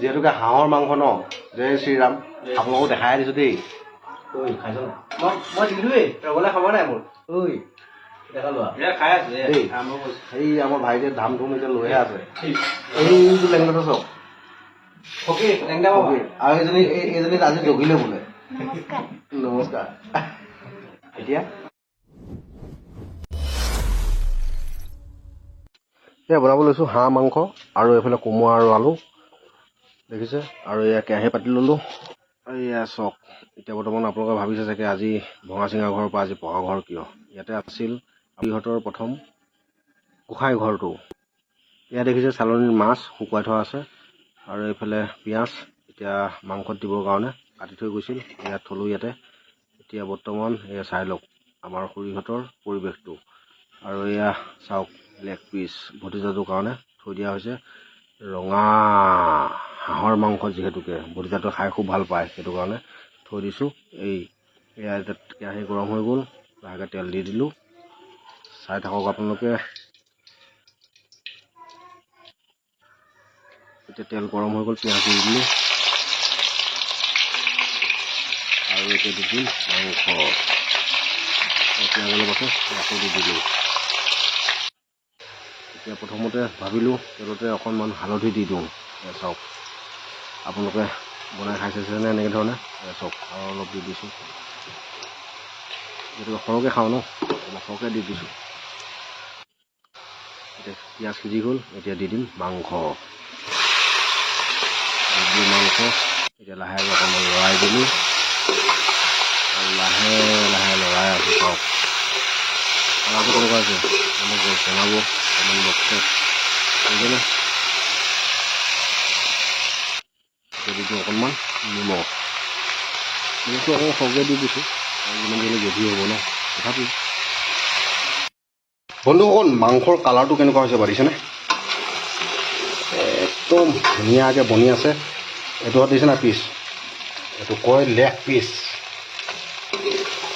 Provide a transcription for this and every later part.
যিহেতুকে হাঁহৰ মাংস ন। জয় শ্ৰীৰাম। আপোনালোকক দেখাই দিছোঁ দেই। ঐ, খাইছ নাই? মই দিলোৱেই, ৰ'বলৈ সময় নাই মোৰ। ঐ, দেখা লোৱা। খাই আছো। দেই। সেই আমাৰ ভাইটিয়ে ধাম ধুম এতিয়া লৈহে আছে। এইটো লেংটাটো চাওক। ফকীৰ লেংটা বাবা। আৰু এইজনী এইজনী আজি জগিলে বোলে। নমস্কাৰ। এতিয়া এয়া বনাব লৈছোঁ হাঁহ মাংস আৰু এইফালে কোমোৰা আৰু আলু দেখিছে। আৰু এয়া কেৰাহী পাতি ল'লোঁ। এয়া চাওক, এতিয়া বৰ্তমান আপোনালোকে ভাবিছে চাগে আজি ভঙা চিঙা ঘৰৰ পৰা আজি পকা ঘৰ কিয়? ইয়াতে আছিল ইহঁতৰ প্ৰথম গোঁসাই ঘৰটো। এয়া দেখিছে চালনীত মাছ শুকুৱাই থোৱা আছে আৰু এইফালে পিঁয়াজ এতিয়া মাংসত দিবৰ কাৰণে কাটি থৈ গৈছিল, ইয়াত থ'লোঁ ইয়াতে। এতিয়া বৰ্তমান এয়া চাই লওক আমাৰ খুৰীহঁতৰ পৰিৱেশটো। আৰু এয়া চাওক লেগ পিচ ভতিজাটোৰ কাৰণে থৈ দিয়া হৈছে। ৰঙা হাঁহৰ মাংস যিহেতুকে ভতিজাটো খাই খুব ভাল পায়, সেইটো কাৰণে থৈ দিছোঁ। এয়া এতিয়া কেৰাহী গৰম হৈ গ'ল, লাহেকৈ তেল দি দিলোঁ। চাই থাকক আপোনালোকে। এতিয়া তেল গৰম হৈ গ'ল, পিঁয়াজ দি দিলোঁ আৰু এতিয়া দি দিম মাংস। পিঁয়াজ অলপ আছে, আকৌ দি দিলোঁ। এতিয়া প্ৰথমতে ভাবিলোঁ তেলতে অকণমান হালধি দি দিওঁ। এয়া চাওক, আপোনালোকে বনাই খাই চাইছেনে এনেকৈ ধৰণে? এয়া চাওক, আৰু অলপ দি দিছোঁ, যিহেতু সৰহকৈ খাওঁ ন, অলপ সৰহকৈ দি দিছোঁ। এতিয়া পিঁয়াজ সিজি গ'ল, এতিয়া দি দিম মাংস। দি দিলোঁ মাংস। এতিয়া লাহেকৈ অকণমান লৰাই দিলোঁ আৰু লাহে লাহে লৰাই আছোঁ। চাওক কালাৰটো কেনেকুৱা হৈছে, আপোনালোকে জনাব কমেণ্ট বক্সত, বুজিছেনে? এতিয়া দি দিওঁ অকণমান নিমখ। নিমখটো অকণমান সৰহকৈ দি দিছোঁ, যিমান দিলে গ্ৰেভি হ'ব ন। তথাপিও বন্ধুসকল, মাংসৰ কালাৰটো কেনেকুৱা হৈছে বাঢ়িছেনে? একদম ধুনীয়াকৈ বনি আছে। এইটো দিছে না পিচ, এইটো কয় লেগ পিচ,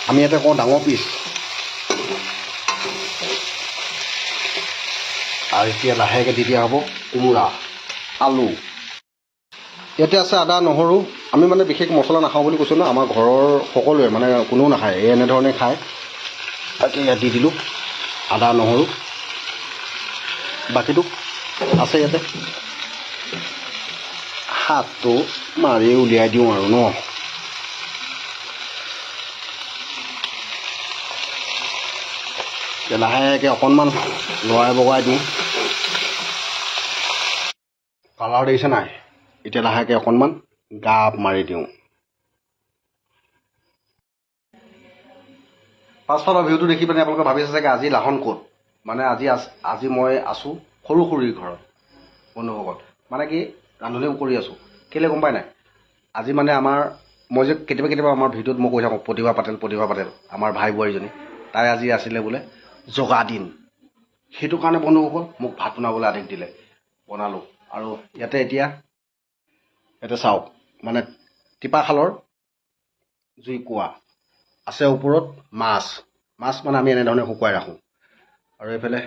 আমি ইয়াতে কওঁ ডাঙৰ পিচ। আৰু এতিয়া লাহেকৈ দি দিয়া হ'ব কোমোৰা আলু। ইয়াতে আছে আদা নহৰু। আমি মানে বিশেষ মছলা নাখাওঁ বুলি কৈছোঁ ন, আমাৰ ঘৰৰ সকলোৱে মানে কোনেও নাখায়, এই এনেধৰণে খায়। তাকে ইয়াত দি দিলোঁ আদা নহৰু, বাকীটো আছে ইয়াতে। হাতটো মাৰি উলিয়াই দিওঁ আৰু ন। এতিয়া লাহেকৈ অকণমান লৰাই বগৰাই দিওঁ। কালাৰ দেখিছে নাই? এতিয়া লাহেকৈ অকণমান গাপ মাৰি দিওঁ। পাছফালৰ ভিউটো দেখি পিনে আপোনালোকে ভাবিছে চাগে আজি লাহন ক'ত? মানে আজি মই আছোঁ সৰু খুৰীৰ ঘৰত বন্ধুসকল। মানে কি ৰান্ধনিও কৰি আছোঁ, কেলৈ গম পাই নাই? আজি মানে আমাৰ, মই যে কেতিয়াবা কেতিয়াবা আমাৰ ভিডিঅ'ত মই কৈ থাকোঁ প্ৰতিভা পাটেল, প্ৰতিভা পাটেল আমাৰ ভাই বোৱাৰীজনী, তাই আজি আছিলে বোলে জগা দিন। সেইটো কাৰণে বন্ধুসকল মোক ভাত বনাবলৈ আদেশ দিলে, বনালোঁ। আৰু ইয়াতে এতিয়া ইয়াতে চাওক, মানে টিপাশালৰ জুই কোৱা আছে, ওপৰত মাছ, মাছ মানে আমি এনেধৰণে শুকুৱাই ৰাখোঁ। আৰু এইফালে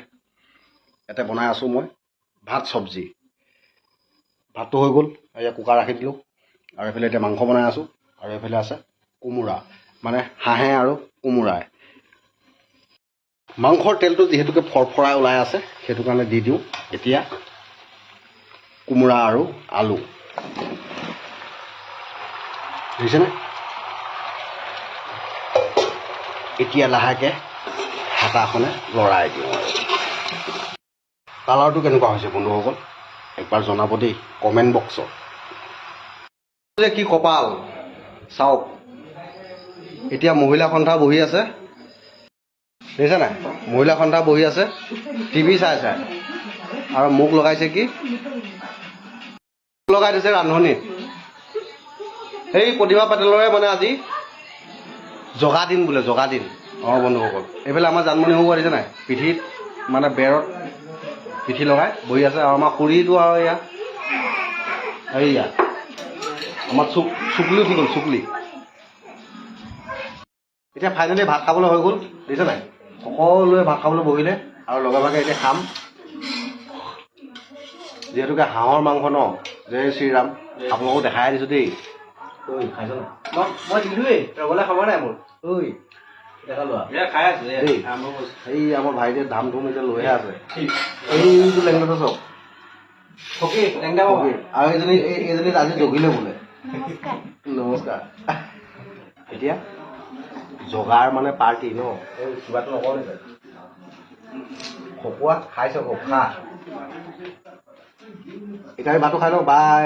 ইয়াতে বনাই আছোঁ মই ভাত চব্জি। ভাতটো হৈ গ'ল, এয়া কুকাৰ ৰাখি দিলোঁ। আৰু এইফালে এতিয়া মাংস বনাই আছোঁ। আৰু এইফালে আছে কোমোৰা, মানে হাঁহে আৰু কোমোৰাই। মাংসৰ তেলটো যিহেতুকে ফৰফৰাই ওলাই আছে, সেইটো কাৰণে দি দিওঁ এতিয়া কোমোৰা আৰু আলু। দেখিছেনে? এতিয়া লাহেকৈ হাতাখনে লৰাই দিওঁ। আৰু কালাৰটো কেনেকুৱা হৈছে বন্ধুসকল একবাৰ জনাব দেই কমেণ্ট বক্সত। যে কি কপাল চাওক, এতিয়া মহিলা সন্থা বহি আছে, দেখিছে নাই? মহিলা সন্থা বহি আছে টিভি চাই চাই, আৰু মোক লগাইছে কি লগাই দিছে ৰান্ধনীত। সেই প্ৰতিভা পাটেলৰে মানে আজি জগা দিন বোলে, জগা দিন। অঁ বন্ধুসকল, এইফালে আমাৰ জানমণি হ'ব দিছে নাই, পিঠিত মানে বেৰত পিঠি লগাই বহি আছে। আৰু আমাৰ খুৰীটো আৰু এয়া এইয়া আমাৰ চুকলি উঠি গ'ল, চুকলি। এতিয়া ফাইনেলি ভাত খাবলৈ হৈ গ'ল, দেখিছে নাই? সকলোৱে ভাত খাবলৈ বহিলে আৰু লগে ভাগে এতিয়া খাম। যিহেতুকে হাঁহৰ মাংস ন, জয় শ্ৰীৰাম। আপোনালোকক দেখাই দিছোঁ দেই। ঐ, খাইছ নাই? মই দিলোৱেই, ৰ'বলৈ সময় নাই মোৰ। ঐ, দেখা লোৱা। খাই আছো। দেই। এই আমাৰ ভাইটিয়ে ধাম ধুম এতিয়া লৈহে আছে। এইটো লেংটাটো চাওক। ফকীৰ, লেংটা বাবা। আৰু এইজনী এইজনী আজি জগিলে বোলে। নমস্কাৰ। এতিয়া জগাৰ মানে পাৰ্টি ন, এই কিবাটো নকওঁ নেকি? খকুৱা খাইছে, খা। এতিয়া আমি ভাতটো খাই লওঁ। বাই।